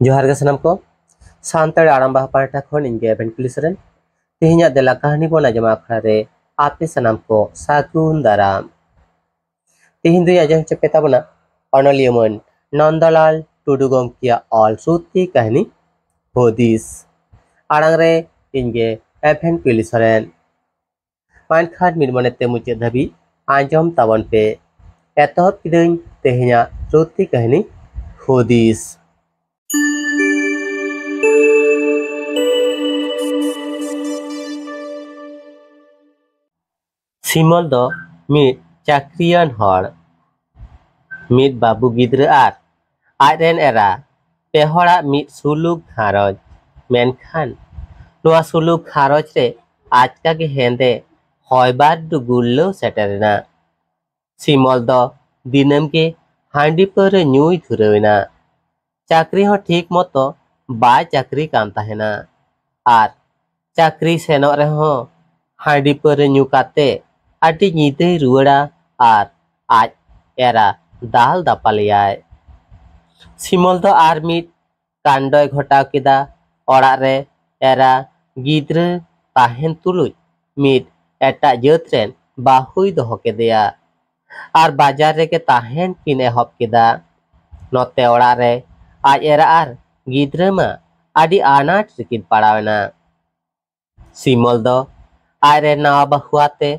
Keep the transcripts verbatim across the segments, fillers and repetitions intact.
ᱡᱚᱦᱟᱨ ᱜᱮ ᱥᱟᱱᱟᱢ ᱠᱚ᱾ ᱥᱟᱱᱛᱟᱲ ᱟᱲᱟᱝ ᱵᱟᱦᱟ ᱯᱟᱦᱴᱟ ᱠᱷᱚᱱ ᱤᱧ ᱜᱮ ᱮᱵᱷᱮᱱ ᱠᱩᱞᱤ ᱥᱚᱨᱮᱱ᱾ ᱛᱮᱦᱮᱧᱟᱜ ᱫᱮᱞᱟ ᱠᱟᱹᱦᱱᱤ ᱵᱚᱱ ᱟᱸᱡᱚᱢᱟ ᱟᱠᱷᱲᱟ ᱨᱮ ᱟᱯᱮ ᱥᱟᱱᱟᱢ ᱠᱚ ᱥᱟᱹᱜᱩᱱ ᱫᱟᱨᱟᱢ᱾ ᱛᱮᱦᱮᱧ ᱫᱚᱧ ᱟᱸᱡᱚᱢ ᱦᱚᱪᱚ ᱯᱮ ᱛᱟᱵᱚᱱᱟ ᱚᱱᱚᱞᱤᱭᱟᱹ ᱢᱟᱹᱱ ᱱᱚᱱᱫᱚᱞᱟᱞ ᱴᱩᱰᱩ ᱜᱚᱢᱠᱮᱭᱟᱜ ᱚᱞ ᱥᱩᱛᱤ ᱠᱟᱹᱦᱱᱤ ᱦᱩᱫᱤᱥ᱾ ᱟᱲᱟᱝ ᱨᱮ ᱤᱧ ᱜᱮ ᱮᱵᱷᱮᱱ ᱠᱩᱞᱤ ᱥᱚᱨᱮᱱ᱾ ᱢᱟ ᱮᱱᱠᱷᱟᱱ ᱢᱤᱫ ᱢᱚᱱᱮᱛᱮ ᱢᱩᱪᱟᱹᱫ ᱫᱷᱟᱹᱵᱤᱡ ᱟᱸᱡᱚᱢ ᱛᱟᱵᱚᱱ ᱯᱮ᱾ ᱮᱛᱚᱦᱚᱵ ᱠᱤᱫᱟᱹᱧ ᱛᱮᱦᱮᱧᱟᱜ ᱥᱩᱛᱤ ᱠᱟᱹᱦᱱᱤ ᱦᱩᱫᱤᱥ᱾ ᱥᱤᱢᱚᱞ ᱫᱚ ᱢᱤᱫ ᱪᱟᱹᱠᱨᱤᱭᱟᱱ ᱦᱚᱲ, ᱢᱤᱫ ᱵᱟᱹᱵᱩ ᱜᱤᱫᱽᱨᱟᱹ ᱟᱨ ᱟᱡ ᱨᱮᱱ ᱮᱨᱟ, ᱯᱮ ᱦᱚᱲᱟᱜ ᱢᱤᱫ ᱥᱩᱞᱩᱠ ᱜᱷᱟᱨᱚᱸᱡᱽ᱾ ᱢᱮᱱᱠᱷᱟᱱ ᱱᱚᱣᱟ ᱥᱩᱞᱩᱠ ᱜᱷᱟᱨᱚᱸᱡᱽ ᱨᱮ ᱟᱪᱠᱟ ᱜᱮ ᱦᱮᱸᱫᱮ ᱦᱚᱭ ᱵᱟᱹᱨᱰᱩ ᱜᱩᱨᱞᱟᱹᱣ ᱥᱮᱴᱮᱨ ᱮᱱᱟ᱾ ᱥᱤᱢᱚᱞ ᱫᱚ ᱫᱤᱱᱟᱹᱢ ᱜᱮ ᱦᱟᱺᱰᱤ ᱯᱟᱹᱣᱨᱟᱹ ᱧᱩᱭ ᱫᱷᱩᱨᱟᱹᱣ ᱮᱱᱟ᱾ ᱪᱟᱹᱠᱨᱤ ᱦᱚᱸ ᱴᱷᱤᱠ ᱢᱚᱛᱚ ᱵᱟᱭ ᱪᱟᱹᱠᱨᱤ ᱠᱟᱱ ᱛᱟᱦᱮᱱᱟ᱾ ᱟᱨ ᱪᱟᱹᱠᱨᱤ ᱥᱮᱱᱚᱜ ᱨᱮᱦᱚᱸ ᱦᱟᱺᱰᱤ ᱯᱟᱹᱣᱨᱟᱹ ᱧᱩ ᱠᱟᱛᱮ ᱟᱹᱰᱤ ᱧᱤᱫᱟᱹᱭ ᱨᱩᱣᱟᱹᱲᱟ ᱟᱨ ᱟᱡ ᱮᱨᱟ ᱫᱟᱞ ᱫᱟᱯᱟᱞᱮᱭᱟᱭ᱾ ᱥᱤᱢᱚᱞ ᱫᱚ ᱟᱨ ᱢᱤᱫ ᱠᱟᱱᱰᱚᱭ ᱜᱷᱚᱴᱟᱣ ᱠᱮᱫᱟ᱾ ᱚᱲᱟᱜ ᱨᱮ ᱮᱨᱟ, ᱜᱤᱫᱽᱨᱟᱹ ᱛᱟᱦᱮᱱ ᱛᱩᱞᱩᱡ ᱢᱤᱫ ᱮᱴᱟᱜ ᱡᱟᱹᱛ ᱨᱮᱱ ᱵᱟᱹᱦᱩᱭ ᱫᱚᱦᱚ ᱠᱮᱫᱮᱭᱟ᱾ ᱟᱨ ᱵᱟᱡᱟᱨ ᱨᱮᱜᱮ ᱛᱟᱦᱮᱱ ᱠᱤᱱ ᱮᱦᱚᱵ ᱠᱮᱫᱟ᱾ ᱱᱚᱛᱮ ᱚᱲᱟᱜ ᱨᱮ ᱟᱡ ᱮᱨᱟ ᱟᱨ ᱜᱤᱫᱽᱨᱟᱹ ᱢᱟ ᱟᱹᱰᱤ ᱟᱱᱟᱴ ᱨᱮᱠᱤᱱ ᱯᱟᱲᱟᱣ ᱮᱱᱟ᱾ ᱥᱤᱢᱚᱞ ᱫᱚ ᱟᱡ ᱨᱮᱱ ᱱᱟᱣᱟ ᱵᱟᱹᱦᱩ ᱟᱛᱮ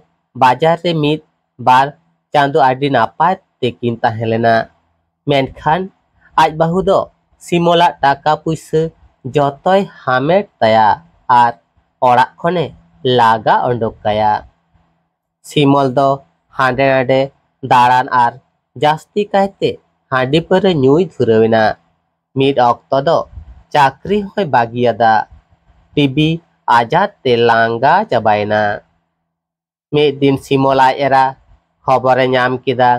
ᱵᱟᱡᱟᱨ ᱨᱮ ᱢᱤᱫ ᱵᱟᱨ ᱪᱟᱸᱫᱚ ᱟᱹᱰᱤ ᱱᱟᱯᱟᱭ ᱛᱮᱠᱤᱱ ᱛᱟᱦᱮᱸ ᱞᱮᱱᱟ᱾ ᱢᱮᱱᱠᱷᱟᱱ ᱟᱡ ᱵᱟᱹᱦᱩ ᱫᱚ ᱥᱤᱢᱚᱞᱟᱜ ᱴᱟᱠᱟ ᱯᱩᱭᱥᱟᱹ ᱡᱚᱛᱚᱭ ᱦᱟᱢᱮᱴ ᱛᱟᱭᱟ ᱟᱨ ᱚᱲᱟᱜ ᱠᱷᱚᱱᱮ ᱞᱟᱜᱟ ᱚᱰᱚᱠ ᱠᱟᱭᱟ᱾ ᱥᱤᱢᱚᱞ ᱫᱚ ᱦᱟᱸᱰᱮ ᱱᱟᱰᱮ ᱫᱟᱬᱟᱱ ᱟᱨ ᱡᱟᱹᱥᱛᱤ ᱠᱟᱭᱛᱮ ᱦᱟᱺᱰᱤ ᱯᱟᱹᱣᱨᱟᱹ ᱧᱩᱭ ᱫᱷᱩᱨᱟᱹᱣ ᱮᱱᱟ᱾ ᱢᱤᱫ ᱚᱠᱛᱚ ᱫᱚ ᱪᱟᱹᱠᱨᱤ ᱦᱚᱸᱭ ᱵᱟᱹᱜᱤᱭᱟᱫᱟ᱾ ᱴᱤᱵᱤ ᱟᱡᱟᱨ ᱛᱮ ᱞᱟᱸᱜᱟ ᱪᱟᱵᱟᱭᱮᱱᱟ᱾ ᱢᱤᱫ ᱫᱤᱱ ᱥᱤᱢᱚᱞ ᱟᱡ ᱮᱨᱟ ᱠᱷᱚᱵᱚᱨᱮ ᱧᱟᱢ ᱠᱮᱫᱟ,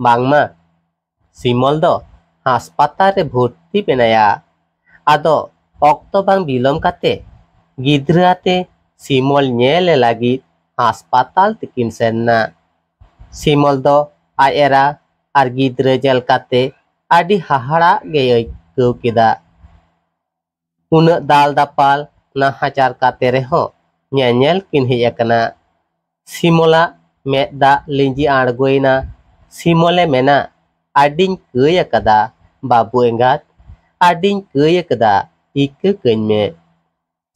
ᱵᱟᱝᱢᱟ ᱥᱤᱢᱚᱞ ᱫᱚ ᱦᱟᱥᱯᱟᱛᱟᱞ ᱨᱮ ᱵᱷᱚᱨᱛᱤ ᱢᱮᱱᱟᱭᱟ᱾ ᱟᱫᱚ ᱚᱠᱛᱚ ᱵᱟᱝ ᱵᱤᱞᱚᱢ ᱠᱟᱛᱮ ᱜᱤᱫᱽᱨᱟᱹ ᱟᱛᱮ ᱥᱤᱢᱚᱞ ᱧᱮᱞᱮ ᱞᱟᱹᱜᱤᱫ ᱦᱟᱥᱯᱟᱛᱟᱞ ᱛᱮᱠᱤᱱ ᱥᱮᱱ ᱮᱱᱟ᱾ ᱥᱤᱢᱚᱞ ᱫᱚ ᱟᱡ ᱮᱨᱟ ᱟᱨ ᱜᱤᱫᱽᱨᱟᱹ ᱧᱮᱞ ᱠᱟᱛᱮ ᱟᱹᱰᱤ ᱦᱟᱦᱟᱲᱟᱜ ᱜᱮᱭ ᱟᱹᱭᱠᱟᱹᱣ ᱠᱮᱫᱟ᱾ ᱩᱱᱟᱹᱜ ᱫᱟᱞ ᱫᱟᱯᱟᱞ ᱱᱟᱦᱟᱪᱟᱨ ᱠᱟᱛᱮ ᱨᱮᱦᱚᱸ ᱧᱮᱧᱮᱞ ᱠᱤᱱ ᱦᱮᱡ ᱟᱠᱟᱱᱟ᱾ ᱥᱤᱢᱚᱞᱟᱜ ᱢᱮᱫ ᱫᱟᱜ ᱞᱤᱸᱡᱤ ᱟᱬᱜᱚᱭᱮᱱᱟ᱾ ᱥᱤᱢᱚᱞᱮ ᱢᱮᱱᱟ, "ᱟᱹᱰᱤᱧ ᱠᱟᱹᱭ ᱟᱠᱟᱫᱟ ᱵᱟᱹᱵᱩ ᱮᱸᱜᱟᱛ, ᱟᱹᱰᱤᱧ ᱠᱟᱹᱭ ᱟᱠᱟᱫᱟ, ᱤᱠᱟᱹ ᱠᱟᱹᱧ ᱢᱮ᱾"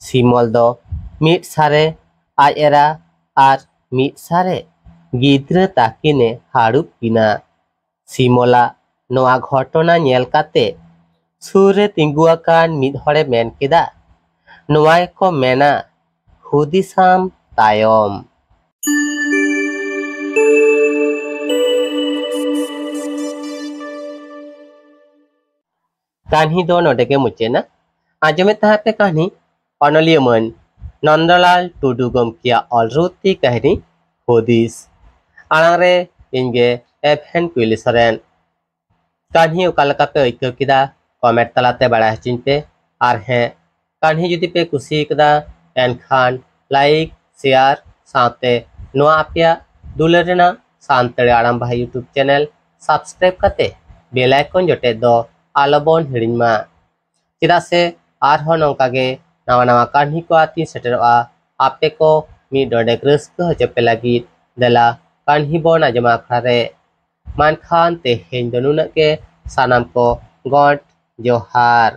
ᱥᱤᱢᱚᱞ ᱫᱚ ᱢᱤᱫ ᱥᱟᱨᱮ ᱟᱡ ᱮᱨᱟ ᱟᱨ ᱢᱤᱫ ᱥᱟᱨᱮ ᱜᱤᱫᱽᱨᱟᱹ ᱛᱟᱹᱠᱤᱱᱮ ᱦᱟᱹᱨᱩᱵ ᱠᱤᱱᱟ᱾ ᱥᱤᱢᱚᱞᱟᱜ ᱱᱚᱣᱟ ᱜᱷᱚᱴᱚᱱᱟ ᱧᱮᱞ ᱠᱟᱛᱮ ᱥᱩᱨ ᱨᱮ ᱛᱤᱸᱜᱩ ᱟᱠᱟᱱ ᱢᱤᱫ ᱦᱚᱲᱮ ᱢᱮᱱ ᱠᱮᱫᱟ, "ᱱᱚᱣᱟ ᱜᱮᱠᱚ ᱢᱮᱱᱟ ᱦᱩᱫᱤᱥᱟᱢ ᱛᱟᱭᱚᱢ᱾" ᱠᱟᱹᱦᱱᱤ ᱫᱚ ᱱᱚᱰᱮ ᱜᱮ ᱢᱩᱪᱟᱹᱫ ᱮᱱᱟ᱾ ᱟᱸᱡᱚᱢᱮᱫ ᱛᱟᱦᱮᱸ ᱯᱮ ᱠᱟᱹᱦᱱᱤ ᱚᱱᱚᱞᱤᱭᱟᱹ ᱢᱟᱹᱱ ᱱᱚᱱᱫᱚᱞᱟᱞ ᱴᱩᱰᱩ ᱜᱚᱢᱠᱮᱭᱟᱜ ᱚᱞᱨᱩᱛᱤ ᱠᱟᱹᱦᱱᱤ ᱦᱩᱫᱤᱥ᱾ ᱟᱲᱟᱝ ᱨᱮ ᱤᱧ ᱜᱮ ᱮᱵᱷᱮᱱ ᱠᱩᱭᱞᱤ ᱥᱚᱨᱮᱱ᱾ ᱠᱟᱹᱦᱱᱤ ᱚᱠᱟ ᱞᱮᱠᱟ ᱯᱮ ᱟᱹᱭᱠᱟᱹᱣ ᱠᱮᱫᱟ, ᱠᱚᱢᱮᱱᱴ ᱛᱟᱞᱟᱛᱮ ᱵᱟᱲᱟᱭ ᱦᱚᱪᱚᱧ ᱯᱮ᱾ ᱟᱨ ᱦᱮᱸ, ᱠᱟᱹᱦᱱᱤ ᱡᱩᱫᱤ ᱯᱮ ᱠᱩᱥᱤ ᱠᱟᱫᱟ, ᱮᱱᱠᱷᱟᱱ ᱞᱟᱭᱤᱠ, ᱥᱮᱭᱟᱨ ᱥᱟᱶᱛᱮ ᱱᱚᱣᱟ ᱟᱯᱮᱭᱟᱜ ᱫᱩᱞᱟᱹᱲ ᱨᱮᱱᱟᱜ ᱥᱟᱱᱛᱟᱲᱤ ᱟᱲᱟᱝ ᱵᱟᱦᱟ YouTube ᱪᱮᱱᱮᱞ ᱥᱟᱵᱥᱠᱨᱟᱭᱤᱵ ᱠᱟᱛᱮ ᱵᱮᱞ ᱟᱭᱠᱚᱱ ᱡᱚᱴᱮᱫ ᱫᱚ ᱟᱞᱚᱵᱚᱱ ᱦᱤᱲᱤᱧ ᱢᱟ᱾ ᱪᱮᱫᱟᱜ ᱥᱮ ᱟᱨᱦᱚᱸ ᱱᱚᱝᱠᱟ ᱜᱮ ᱱᱟᱣᱟ ᱱᱟᱣᱟ ᱠᱟᱹᱦᱱᱤ ᱠᱚ ᱟᱛᱮᱧ ᱥᱮᱴᱮᱨᱚᱜᱼᱟ, ᱟᱯᱮ ᱠᱚ ᱢᱤᱫ ᱰᱚᱸᱰᱮᱠ ᱨᱟᱹᱥᱠᱟᱹ ᱦᱚᱪᱚ ᱯᱮ ᱞᱟᱹᱜᱤᱫ᱾ ᱫᱮᱞᱟ ᱠᱟᱹᱦᱱᱤ ᱵᱚᱱ ᱟᱸᱡᱚᱢᱟ ᱟᱠᱷᱲᱟ ᱨᱮ᱾ ᱢᱮᱱᱠᱷᱟᱱ ᱛᱮᱦᱮᱧ ᱫᱚ ᱱᱩᱱᱟᱹᱜ ᱜᱮ, ᱥᱟᱱᱟᱢ ᱠᱚ ᱜᱚᱰ ᱡᱚᱦᱟᱨ᱾